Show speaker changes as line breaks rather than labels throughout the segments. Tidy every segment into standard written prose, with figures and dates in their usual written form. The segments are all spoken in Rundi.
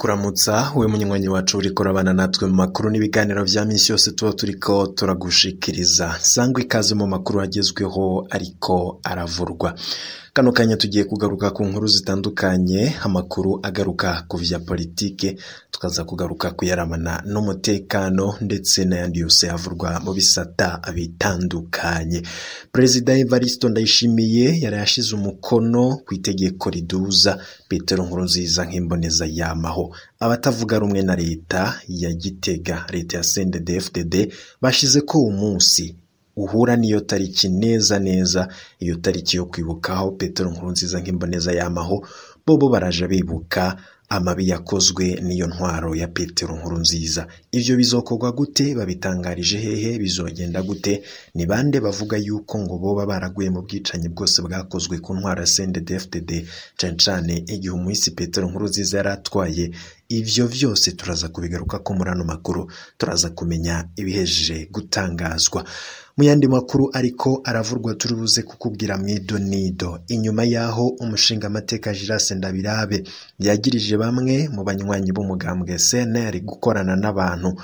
Kukuramutsa we munywanyi wacu uriko urabana natwe mu makuru n'ibiganiro vya misi yose tuba turiko turagushikiriza. Sangwa ikaze mu makuru agezweho ariko aravurwa. Kano kanya tugiye kugaruka ku nkuru zitandukanye, amakuru agaruka ku vya politike, tukaza kugaruka kuyaramana n'umutekano ndetse n'ayandi yose avurwa mu bisata bitandukanye. Perezida Evaristo Ndayishimiye yarayashize umukono ku itegeko riduza Petero Nkurunziza nk'imboneza yamaho. Abatavuga rumwe na leta ya Gitega, leta ya CNDD-FDD, bashize ko umunsi uhura n'iyo tariki neza neza, iyo tariki yo kwibukaho Petero Nkurunziza nk'imboneza yamaho, bobo baraja bibuka amabi yakozwe n'iyo ntwaro ya Petero Nkurunziza. Ivyo bizokorwa gute? Babitangarije hehe? Bizogenda gute? Ni bande bavuga yuko ngo boba baraguye mu bwicanyi bwose bwakozwe ku ntwaro ya CNDD-FDD, cane cane igihe umuhisi Petero Nkurunziza yaratwaye? Ivyo vyose turaza kubigaruka ko muri ano makuru, turaza kumenya ibihejeje gutangazwa. Mu yandi makuru ariko aravurwa turibuze kukubwira mwidonido. Inyuma yaho umushinga amateka Girase Ndabirabe yagirije bamwe mu banywanyi b'umugambwe CNL gukorana n'abantu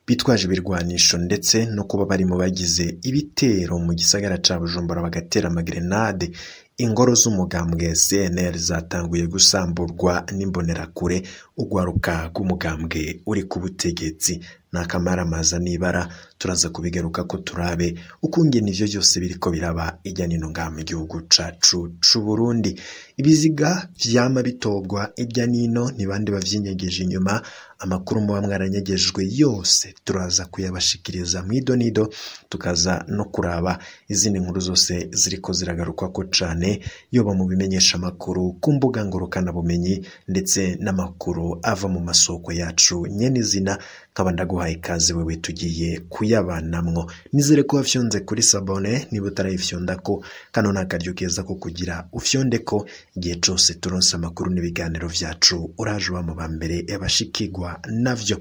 bitwaje ibirwanisho ndetse no kuba bari mu bagize ibitero mu gisagara ca Bujumbura bagatera amagrenade, ingoro z'umugambwe CNL zatanguye gusamburwa n'imbonerakure, ugwaruka rw'umugambwe uri ku butegetsi. N'akamaramaza n'ibara, turaza kubigaruka ko turabe ukungene ivyo vyose biriko biraba irya nino ngaha mu gihugu cacu c'Uburundi. Ibiziga vyama bitogwa irya nino, ni bande bavyinyegeje inyuma? Amakuru muba mwaranyegejwe yose turaza kuyabashikiriza mwidonido, tukaza no kuraba izindi nkuru zose ziriko ziragarukwako cane, yoba mu bimenyesha amakuru ku mbuga ngurukanabumenyi ndetse n'amakuru ava mu masoko yacu nyenizina. Nkaba ndaguhaye ikaze wewe tugiye kuyabanamwo. Nizere ko wafyonze kuri sabone, niba utarayifyondako kano ni akaryo keza ko kugira ufyondeko igihe cose turonse amakuru n'ibiganiro vyacu, uraje uba mu ba mbere abashikirwa navyo.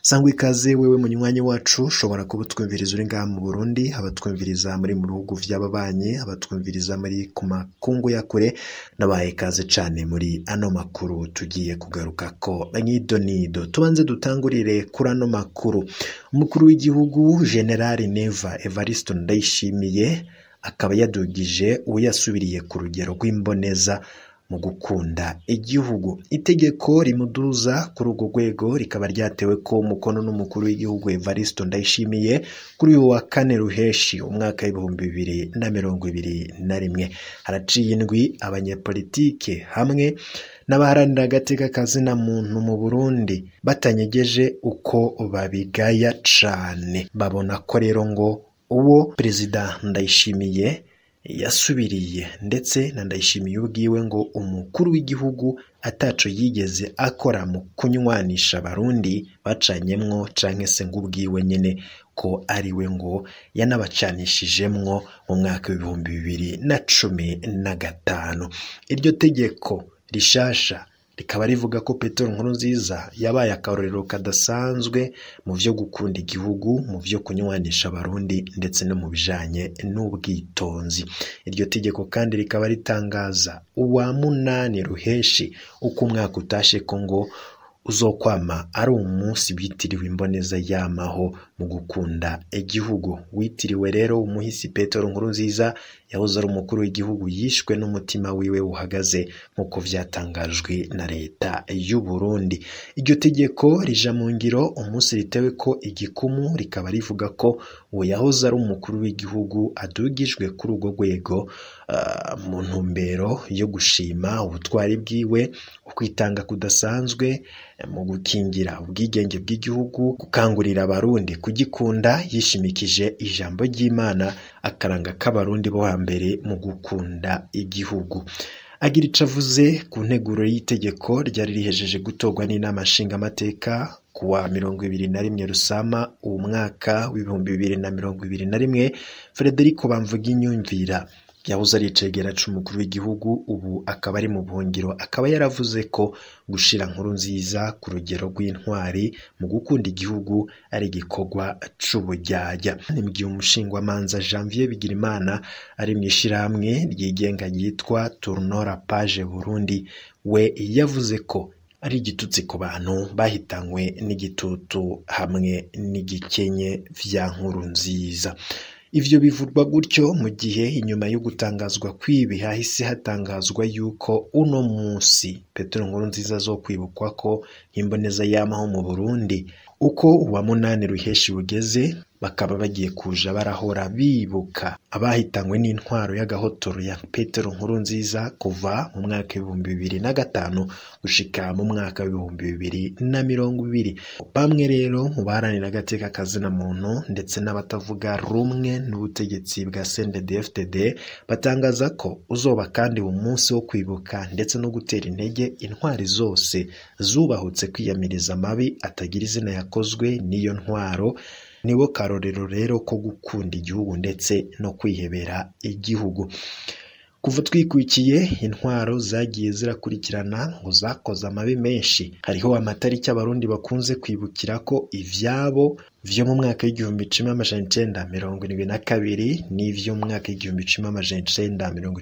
Sangwa ikaze wewe munywanyi wacu, ushobora kuba utwumviriza uri ngaha mu Burundi, abatwumviriza muri mu bihugu vy'ababanyi, abatwumviriza muri ku makungu ya kure, nabahaye ikaze cane muri ano makuru tugiye kugarukako mwidonido. Tubanze dutangurire kuri ano makuru. Umukuru w'igihugu General Neva Evaristo Ndayishimiye akaba yadugije uwo yasubiriye ku rugero rw'imboneza mu gukunda igihugu. Itegeko rimuduza kuri urwo rwego rikaba ryatewe ko umukono n'umukuru w'igihugu Evaristo Ndayishimiye kuri uyu wa kane Ruheshi umwaka w'2021. Haraciye indwi abanyepolitike hamwe n'abaharanira agateka kazina muntu mu Burundi batanyegeje uko babigaya cane. Babona ko rero ngo uwo Perezida Ndayishimiye yasubiriye ndetse na Ndayishimiye ubwiwe ngo umukuru w'igihugu ataco yigeze akora mu kunywanisha abarundi bacanyemwo, canke se ngo ubwiwe nyene ko ariwe ngo yanabacanishijemwo mu mwaka w'2015. Iryo tegeko rishasha rikaba rivuga ko Petero Nkurunziza yabaye akarorero kadasanzwe mu vyo gukunda igihugu, mu vyo kunywanisha abarundi ndetse no mu bijanye n'ubwitonzi. Iryo tegeko kandi rikaba ritangaza uwa munani Ruheshi uko umwaka utashe ko ngo uzokwama ari umunsi witiriwe imboneza yamaho mu gukunda igihugu. Witiriwe rero umuhisi Petero Nkurunziza yahoze ari umukuru w'igihugu yishwe n'umutima wiwe uhagaze nk'uko vyatangajwe na leta y'u Burundi. Iryo tegeko rija mu ngiro umunsi ritewe ko igikumu, rikaba rivuga ko uwo yahoze ari umukuru w'igihugu adugijwe kuri urwo rwego mu ntumbero yo gushima ubutwari bwiwe, ukwitanga kudasanzwe mu gukingira ubwigenge bw'igihugu, gukangurira abarundi kugikunda yishimikije ijambo ry'Imana, akaranga k'abarundi bo hambere mu gukunda igihugu. Agira ico avuze ku nteguro y'itegeko ryari rihejeje gutorwa n'inama nshingamateka kuwa 21 Rusama uwu mwaka w'2021, Frederico Bamvuginyumvira yahoze ari icegera c'umukuru w'igihugu ubu akaba ari mu buhungiro, akaba yaravuze ko gushira Nkurunziza ku rugero rw'intwari mu gukunda igihugu ari igikorwa c'uburyarya. Ni mu gihe umushingwamanza Janvier Bigirimana ari mw'ishirahamwe ryigenga ryitwa Tournora Page Burundi we yavuze ko ari igitutsi ku bantu bahitanywe n'igitutu hamwe n'igikenye vya Nkurunziza. Ivyo bivurwa gutyo mu gihe inyuma yo gutangazwa kw'ibi hahise hatangazwa yuko uno munsi Petero Nkurunziza azokwibukwa ko nk'imboneza yamaho mu Burundi. Uko uwa 8 Ruheshi bugeze bakaba bagiye kuja barahora bibuka abahitanywe n'intwaro y'agahotoro ya Petero Nkurunziza kuva mu mwaka 2005 gushika mu mwaka 2020. Bamwe rero mu baharanira agateka kazina muntu ndetse n'abatavuga rumwe n'ubutegetsi bwa CNDD-FDD batangaza ko uzoba kandi umunsi wo kwibuka ndetse no gutera intege intwari zose zubahutse kwiyamiriza amabi atagira izina yakozwe n'iyo ntwaro. Nibo karorero rero ko gukunda igihugu ndetse no kwihebera igihugu. Kuva twikwikiye intwaro zagiye zirakurikirana ngo zakoze amabi menshi. Hariho amatariki abarundi bakunze kwibukira ko ivyabo vyo mu mwaka w'1972 n'ivyo mu mwaka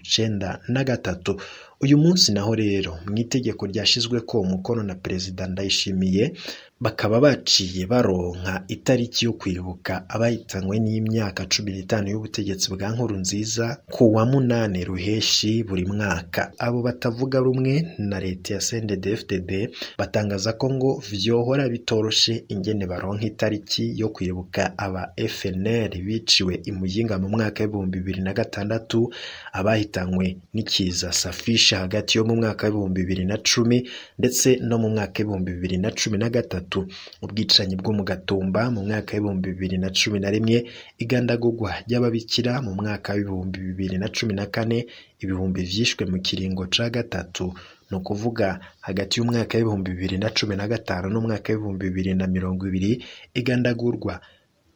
w'1993. Uyu munsi naho rero mu itegeko ryashizwe ko umukono na Perezida Ndayishimiye bakaba baciye baronka itariki yo kwibuka abahitanywe n'imyaka 15 y'ubutegetsi bwa Nkurunziza ku wa 8 Ruheshi buri mwaka. Abo batavuga rumwe na leta ya CNDD-FDD batangaza ko ngo vyohora bitoroshe ingene baronka itariki yo kwibuka aba FNL biciwe i Muyinga mu mwaka w'2006, abahitanywe n'ikiza Safisha hagati yo mu mwaka w'2010 ndetse no mu mwaka w'2013, ubwicanyi bwo mu Gatumba mu mwaka w'2011, igandagurwa ry'ababikira mu mwaka w'2014, ibihumbi vyishwe mu kiringo ca gatatu, ni ukuvuga hagati y'umwaka w'2015 n'umwaka w'2020, igandagurwa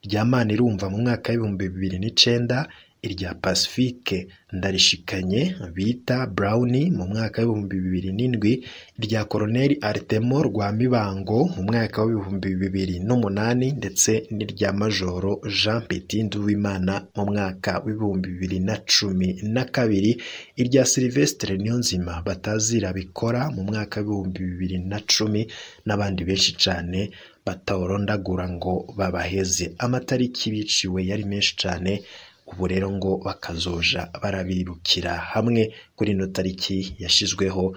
rya Manirumva mu mwaka w'2009, irya Pacifique Ndarishikanye bita Brown mu mwaka w'2007, irya Colonel Artemo Rwamibango mu mwaka w'2008 ndetse n'irya Majoro Jean Petit Nduwimana mu mwaka w'2012, irya Sylvestre Niyonzima batazira bikora mu mwaka w'2010 n'abandi benshi cane batorondagura ngo babaheze. Amatariki biciwe yari menshi cane. Ubu rero ngo bakazoja barabibukira hamwe kuri ino tariki yashizweho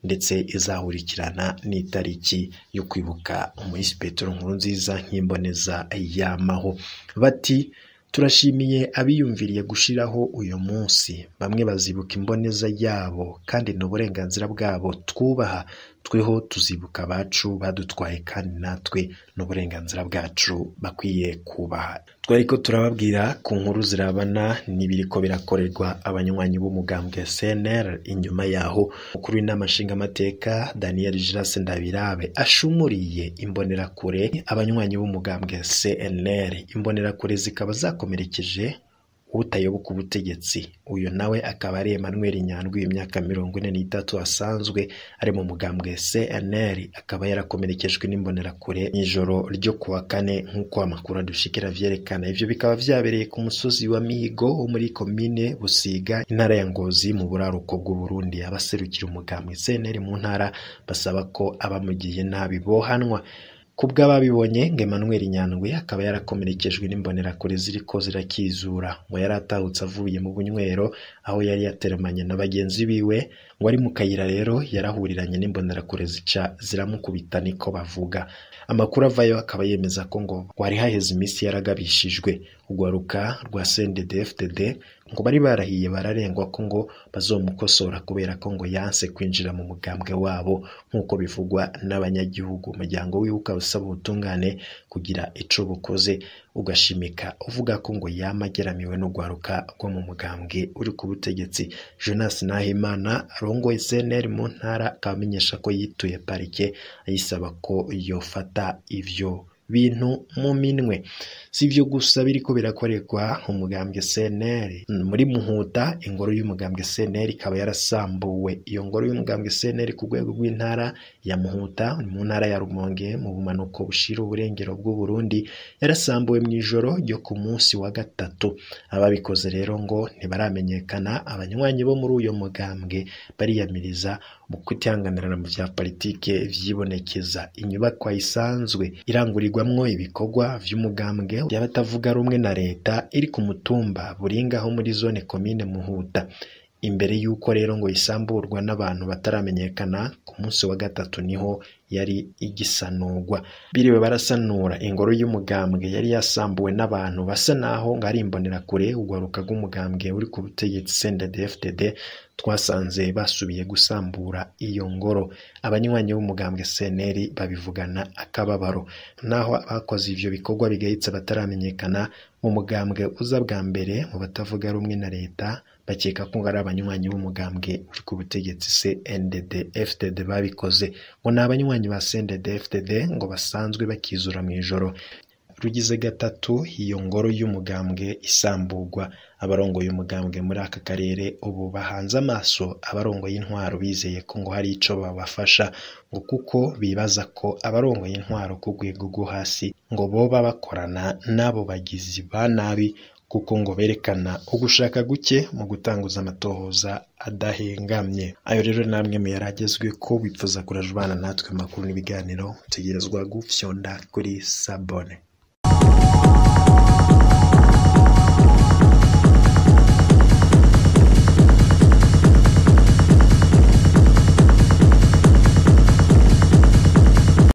ndetse izahurikirana n'itariki yo kwibuka umuhisi Petero Nkurunziza nk'imboneza yamaho. Bati turashimiye abiyumviriye gushiraho uyu munsi, bamwe bazibuka imboneza yabo kandi ni uburenganzira bwabo twubaha, tweho tuzibuka abacu badutwaye kandi natwe n'uburenganzira bwacu bakwiye kubaha. Twariko turababwira ku nkuru zirabana n'ibiriko birakorerwa abanywanyi b'umugambwe CNL. Inyuma yaho umukuru w'inama nshingamateka Daniel Giras Ndabirabe ashumuriye imbonerakure abanywanyi b'umugambwe CNL, imbonerakure zikaba zakomerekeje utayoboka ubutegetsi. Uyu nawe akaba ari Emmanuel Nyandwi w'imyaka 43 asanzwe ari mu mugambwe CNL, akaba yarakomerekejwe n'imbonerakure mw'ijoro ryo kuwa kane nk'uko amakuru adushikira vyerekana. Ivyo bikaba vyabereye ku musozi wa Mihigo wo muri komine Busiga, intara ya Ngozi mu buraruko bw'u Burundi. Abaserukira umugambwe CNL mu ntara basaba ko abamugiye nabi bohanwa. Kubw'ababibonye ngo Emmanuel Nyandwi akaba yarakomerekejwe n'imbonerakure ziriko zirakizura, ngo yari atahutse avuye mu bunywero aho yari yateramanye na bagenzi biwe, ngo ari mu kayira rero yarahuriranye n'imbonerakure zica ziramukubita, niko bavuga. Amakuru avayo akaba yemeza ko ngo wari haheze iminsi yaragabishijwe urwaruka rwa CNDD-FDD, ngo bari barahiye bararengwa ko ngo bazomukosora kubera ko ngo yanse kwinjira mu mugambwe wabo nk'uko bivugwa n'abanyagihugu. Umuryango wiwe ukaba usaba ubutungane kugira ico bukoze, ugashimika uvuga ko ngo yama ageramiwe n'urwaruka rwo mu mugambwe uri ku butegetsi. Jonas Nahimana arongoye CNL mu ntara akaba amenyesha ko yituye parike ayisaba ko yofata ivyo bintu mu minwe. Sivyo gusa biriko birakorerwa umugambwe CNL muri Muhuta, ingoro y'umugambwe CNL ikaba yarasambuwe. Iyo ngoro y'umugambwe CNL ku rwego rw'intara ya Muhuta mu ntara ya Rumonge mu bumanuko bushira uburengero bw'u Burundi yarasambuwe mu ijoro ryo ku munsi wa gatatu. Ababikoze rero ngo ntibaramenyekana. Abanywanyi bo muri uyo mugambwe bariyamiriza mu kutihanganirana mu vya politike vyibonekeza. Inyubakwa isanzwe irangurirwamwo ibikorwa vy'umugambwe y'abatavuga rumwe na leta iri ku mutumba Buringa ho muri zone komine Muhuta. Imbere y'uko rero ngo isamburwa n'abantu bataramenyekana, ku munsi wa gatatu niho yari igisanurwa. Biriwe barasanura ingoro y'umugambwe yari yasambuwe n'abantu basa naho ngo ari imbonerakure, urwaruka rw'umugambwe uri ku butegetsi CNDD-FDD. Twasanze basubiye gusambura iyo ngoro. Abanywanyi b'umugambwe CNL babivugana akababaro. Naho abakoze ivyo bikorwa bigayitse bataramenyekana, mu mugambwe uza bwa mbere mu batavuga rumwe na leta bakeka ko ari abanywanyi b'umugambwe uri ku butegetsi CNDD-FDD babikoze. Ngo ni abanywanyi ba CNDD-FDD ngo basanzwe bakizura mu ijoro. Rugize gatatu iyo ngoro y'umugambwe isamburwa. Abarongoye umugambwe muri aka karere ubu bahanze amaso abarongoye intwaro bizeye ko ngo hari ico babafasha, ngo kuko bibaza ko abarongoye intwaro ku rwego rwo hasi ngo boba bakorana n'abo bagizi ba nabi, kuko ngo berekana ugushaka guke mu gutanguza amatohoza adahengamye. Ayo rero namwe mu yaragezwe ko wipfuza kurajubana natwe amakuru n'ibiganiro, utegerezwa gufyonda kuri sabone.